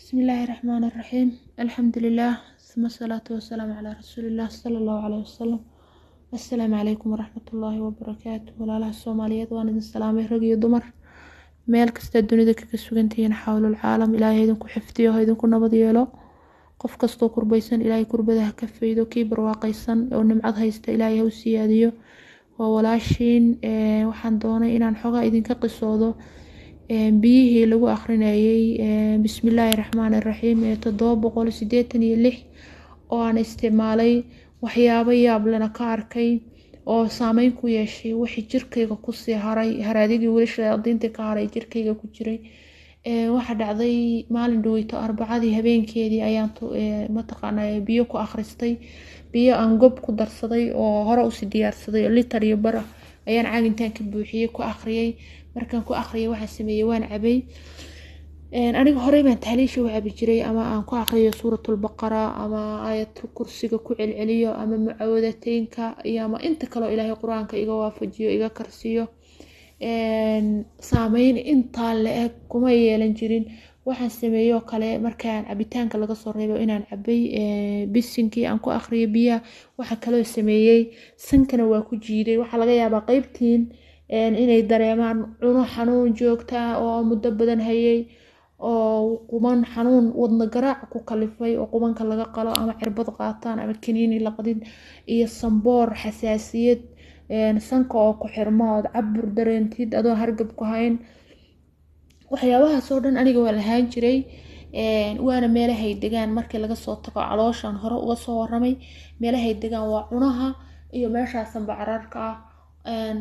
Bismillaahi Raxmaani Raxiim. Alxamdulillaah, suma salaatu wasalaamu calaa rasuulillaah sala Allahu caleyhi wasalam. Assalaamu calaykum waraxmatullaahi wabarakaatu. Walaalaha Soomaaliyeed, waan idin salaamay, rag iyo dumar, meel kasta dunida kaga sugantihiin xawlul caalam. Ilaahay idinku xifdiyo, ha idinku nabad yeelo. Qof kastoo kurbaysan, Ilaahay kurbada ha ka faydo. Kii barwaaqaysan oo nimcad haysta, Ilaahay ha u siyaadiyo. Waa walaashiin. Waxaan doonay inaan xogaa idinka qisoodo biyihii lagu akhrinayay Bismillaahi Raxmaani Raxiim ee 786 oo aan isticmaalay, waxyaabo yaab lena ka arkay oo saameyn ku yeeshay wixii jirkayga kusii haray, haraadigii weli shayaadiintii ka haray jirkayga ku jiray. Waxaa dhacday maalin dhaweyto, Arbacadii habeenkeedii, ayaan mataqaanaa biyo ku akhristay. Biyo aan gob ku darsaday oo hore usii diyaarsaday oo litar iyo bar ah ayaan caagintaan ka buuxiyey ku akhriyay. Markaan ku akhriyay, waxaan sameeyey, waan cabay. Aniga horey baan tahliisha u cabi jiray, ama aan ku akhriyo Suuratulbaqara, ama Aayatul Kursiga ku celceliyo, ama mucawadateynka iyo ama inta kaleo Ilaahay Qur-aanka iga waafajiyo, iga karsiiyo. Saameyn intaa la-eg kuma yeelan jirin. Waxaan sameeyey oo kale, markaan cabitaanka laga soo reebo inaan cabay bisinkii aan ku akhriyay biyaha, waxaa kaloo sameeyey, sankana waa ku jiiday. Waxaa laga yaabaa qeybtiin inay dareemaan cuno xanuun joogta oo muddo badan hayay, oo quban xanuun, wadna garaac ku kalifay, oo qubanka laga qalo ama cirbad qaataan ama kaniini laqdin, iyo samboor, xasaasiyad, sanka oo ku xirmo ood cabur dareentid adoo hargab ku hayn. Waxyaabahaas oo dhan aniga waa lahaan jiray, waana meelahay degaan. Markii laga soo tago calooshaan hore uga soo waramay, meelahay degaan waa cunaha iyo meeshaasanba cararka ah.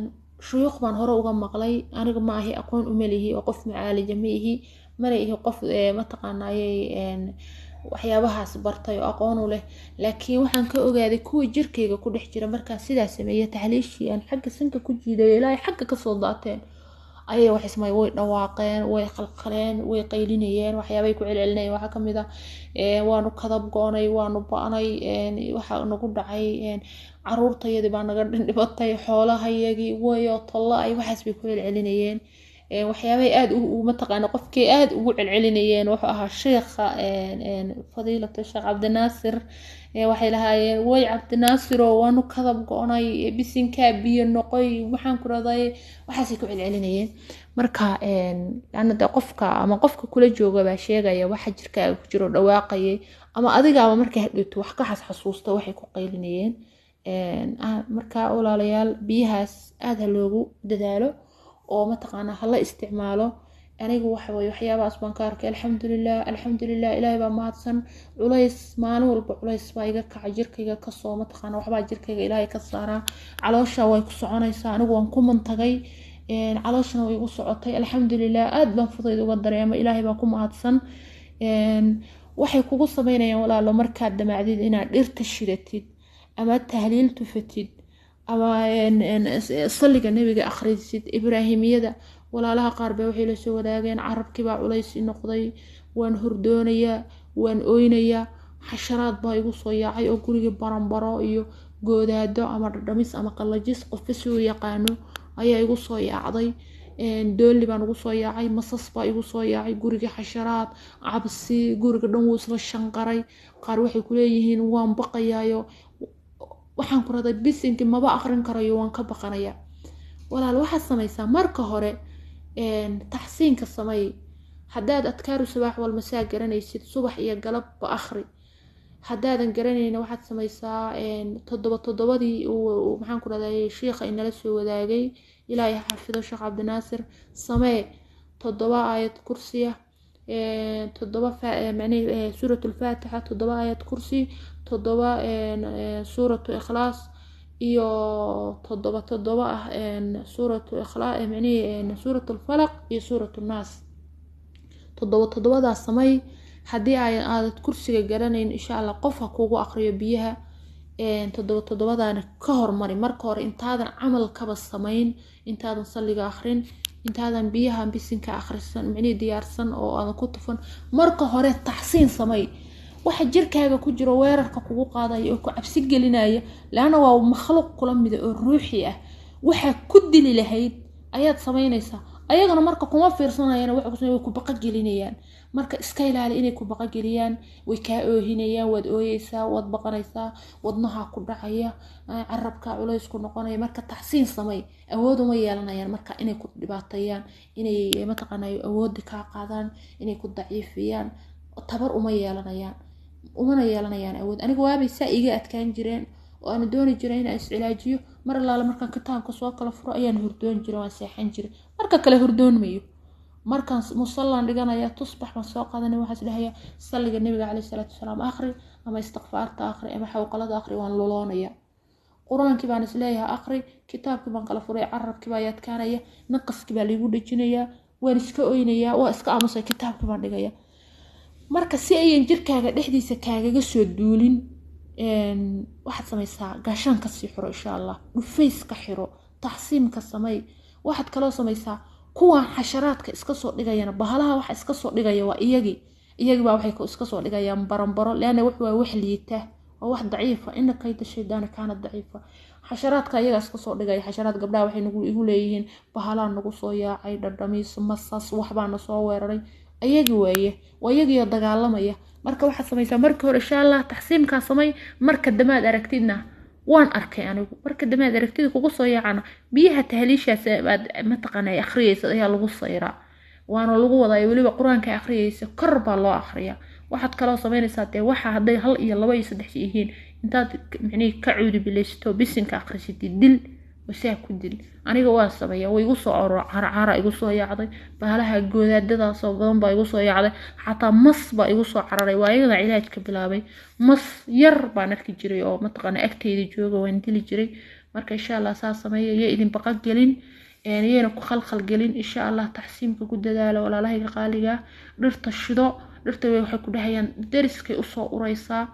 Shuyuuq baan hore uga maqlay. Aniga ma ahi, aqoon uma lihi oo qof macaalija ma ihi, mana ihi qof mataqaanayay waxyaabahaas bartay oo aqoon u leh, laakiin waxaan ka ogaaday kuwa jirkayga ku dhex jira. Markaan sidaa sameeyey, taxliishii aan xagga sanka ku jiidayo ilaa ay xagga kasoo daateen, ayay wax ismay, way dhawaaqeen, way qalqaleen, way qaylinayeen. Waxyaabay ku celcelinayeen waxaa kamid ah: "Waanu kadab goonay, waanu ba-nay, waxaa nagu dhacay, caruurtayadii baa naga dhindhibatay, xoolahayagii wayo tolla ay." Waxaas bay ku celcelinayeen. Waxyaabay aada mataqaana qofkii aada ugu celcelinayeen wuxuu ahaa sheekha, Fadiilatu Sheekh Cabdinaasir. Waxay lahaayeen: "Way Cabdinaasiro, waanu kadab go-nay, bisinkaa biyo noqoy." Waxaan ku raday, waxaasay ku celcelinayeen. Marka ana de qofka ama qofka kula jooga baa sheegaya waxa jirkaaga ku jiro dhawaaqayay, ama adigaaba markaa hadhowto wax ka xasxasuusta waxay ku qaylinayeen. Marka walaalayaal, biyahaas aada ha loogu dadaalo oo mataqaanaa hala isticmaalo. Anigu waxa weye waxyaabahaas baan ka arkay. Alxamdulilah, alxamdulilah, Ilaahay baa mahadsan. Culays maalin walba culays baa iga kaca jirkayga kasoo, mataqaana waxbaa jirkayga Ilaahay ka saaraa. Caloosha way ku soconaysaa. Anigu waan ku mantagay, calooshana way igu socotay. Alxamdulilah, aada baan fudayd uga dareemay. Ilaahay baa ku mahadsan. Waxay kugu sameynayaan, walaalo, markaad damacdid inaad dhirta shidatid ama tahliil tufatid ama salliga Nebiga akhrisid, Ibraahimiyada, walaalaha qaar baa waxay la soo wadaageen: "Carabkii baa culays i noqday, waan hordoonayaa, waan oynayaa, xasharaad baa igu soo yaacay oo gurigii baranbaro iyo goodaado ama dhadhamis ama qalajis, qofka si uu yaqaano, ayaa igu soo yaacday, dooli baan ugu soo yaacay, masas baa igu soo yaacay guriga, xasharaad, cabsi, guriga dhan wuu isla shanqaray." Qaar waxay kuleeyihiin: "Waan baqayaayo, waxaan ku raday bisinkii maba aqrin karayo, waan ka baqanaya." Walaal, waxaad samaysaa marka hore taxsiinka samey. Haddaad Adkaaru Sabaax Walmasaa garanaysid, subax iyo galabba akhri. Haddaadan garanayna, waxaad samaysaa toddoba toddobadii uu, maxaan ku rahday, shiikha inala soo wadaagay, Ilaahay ha xafido, Sheekh Cabdinaasir. Samee 7 Aayad Kursiya, 7 macnihi Suurat Alfaatixa, 7 Aayad Kursi, 7 Suuratu Ikhlaas iyo 7 7 ah Suuratu Ikhlaas, macnihi Suurat Alfalaq iyo Suurat Nnaas. 7 toddobadaas samey. Haddii ay aadad kursiga garanayn, insha Allah qof ha kugu aqriyo biyaha. 7 toddobadaana ka hormari marka hore, intaadan camal kaba samayn, intaadan salliga akhrin, intaadan biyaha bisinka akhrisan, micnihii diyaarsan oo aadan ku tufan. Marka hore taxsiin samey. Waxa jirkaaga ku jiro weerarka kugu qaadaya oo ku cabsi gelinaya, laanna waa makhluuq kula mida oo ruuxi ah, waxaa ku dili lahayd ayaad samaynaysaa. Ayagana marka kuma fiirsanayaan, waxa ku way ku baqa gelinayaan. Marka iska ilaali inay ku baqa geliyaan. Way kaa oohinayaan, waad ooyeysaa, waad baqanaysaa, wadnaha ku dhacaya, carabka culays ku noqonaya. Marka taxsiin samay, awood uma yeelanayaan marka inay ku dhibaateeyaan, inay mataqaanaa awoodda kaa qaadaan, inay ku daciifiyaan. Tabar uma yeelanayaan, umana yeelanayaan awood. Aniga waabay saa iga adkaan jireen oo aan dooni jiray inaan iscilaajiyo. Mar allaale markaan kitaabka soo kala furo ayaan hurdoon jiray, waan seexan jiray. Marka kale hurdoonmayo. Markaan musallaan dhiganaya, tusbax baan soo qaadanaya, waxaan isdhahayaa salliga Nabiga caleyhi salaatu wasalaam akhri, ama istikfaarta akhri, ama xawqalada akhri. Waan luloonaya, qur-aankii baan isleeyahay akhri, kitaabkii baan kala furay, carabkii baa adkaanaya, naqaskii baa laigu dhejinayaa, waan iska oynayaa, waa iska aamusay, kitaabkii baan dhigaya. Marka si ayan jirkaaga dhexdiisa kaagaga soo duulin, waxaad samaysaa gaashaan kasii xiro, insha Allah dhufayska xiro, taxsiimka samay. Waxaad kaloo samaysaa kuwan xasharaadka iska soo dhigayana, bahalaha waxa iska soo dhigaya waa iyagii. Iyagii baa waxay iska soo dhigayaan baranbaro, leanna wax waa wax liita, waa wax daciifa. Ina kayda shaydaana kaana daciifa. Xasharaadka iyagaa iska soo dhigaya. Xasharaad gabdhaha waxay nagu igu leeyihiin bahalaa nagu soo yaacay, dhadhamiis, masas, waxbaa na soo weeraray. Ayagi waaye, waa iyagiioo dagaalamaya. Marka waxaad samaysaa marka hore, insha Allah, taxsiimkaa samay. Marka damaad aragtidna, waan arkay anigu, marka damaad aragtida kugu soo yaacana, biyaha tahliishaas aad mataqaana akhriyaysa ayaa lagu sayraa, waana lagu wadaa. Weliba qur-aanka akhriyaysa kor baa loo akhriyaa. Waxaad kaloo samaynaysaa dee waxa hadday 1 iyo 2 iyo 3 yihiin, intaad micnihii ka cuudubilaysato, bisinka akhrisatid, dil wasaa ku dil. Aniga waan sameeyaa, way igu soo oror, carcara igu soo yaacday, bahalaha goodaadadaasoo badan baa igu soo yaacday, xataa mas baa igu soo cararay. Waa iyada cilaajka bilaabay. Mas yar baan arki jiray oo mataqaana agteyda jooga, waan dili jiray. Marka insha Allah saa sameeya, iyo idin baqa gelin, iyayna ku khalkhal gelin. Insha Allah taxsiimka ku dadaala, walaalahayga qaaliga. Dhirta shido. Dhirta waxay ku dhahayaan deriskay usoo uraysaa,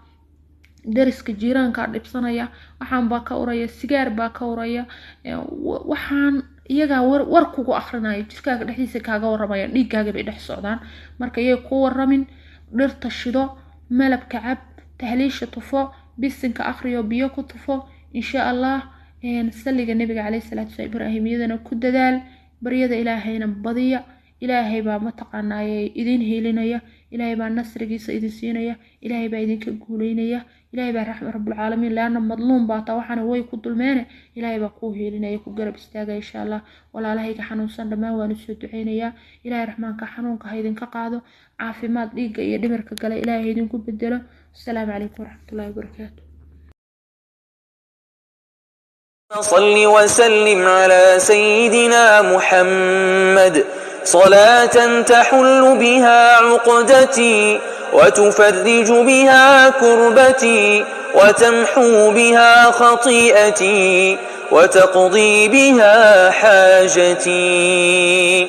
deriska jiiraankaa dhibsanaya, waxaan baa ka uraya, sigaar baa ka uraya. Waxaan iyagaa war kugu akrinaya, jirkaaga dhexdiisa kaaga waramaya, dhiiggaaga bay dhex socdaan. Marka iyay ku waramin. Dhirta shido, malabka cab, tahliisha tufo, bisinka akhriyo, biyo ku tufo, insha Allah. Salliga Nabiga caleyhi salaatu wasalaam, ibraahimiyadana ku dadaal, baryada Ilaahayna badiya. Ilaahay baa mataqaanaaye idin helinaya, Ilaahay baa nasrigiisa idin siinaya, Ilaahay baa idinka guuleynaya, Ilaahay baa raxma rabbulcaalamiin. Leanna madluum baa taa, waxaana way ku dulmeene, Ilaahay baa kuu helinaya, ku garab istaagaya, insha Allah. Walaalahayga xanuunsan dhammaan waan usoo duceynayaa. Ilaahay raxmaanka xanuunka ha idinka qaado, caafimaad dhiigga iyo dhimirka gale Ilaahay ha idinku bedelo. Asalaamu calaykum waraxmatullaahi wabarakaatu. صل وسلم على سيدنا محمد صلاة تحل بها عقدتي، وتفرج بها كربتي، وتمحو بها خطيئتي، وتقضي بها حاجتي.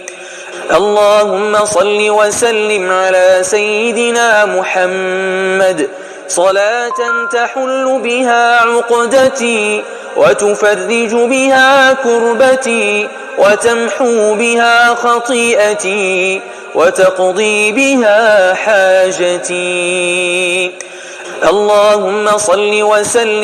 اللهم صل وسلم على سيدنا محمد صلاة تحل بها عقدتي، وتفرج بها كربتي، وتمحو بها خطيئتي، وتقضي بها حاجتي. اللهم صل وسلم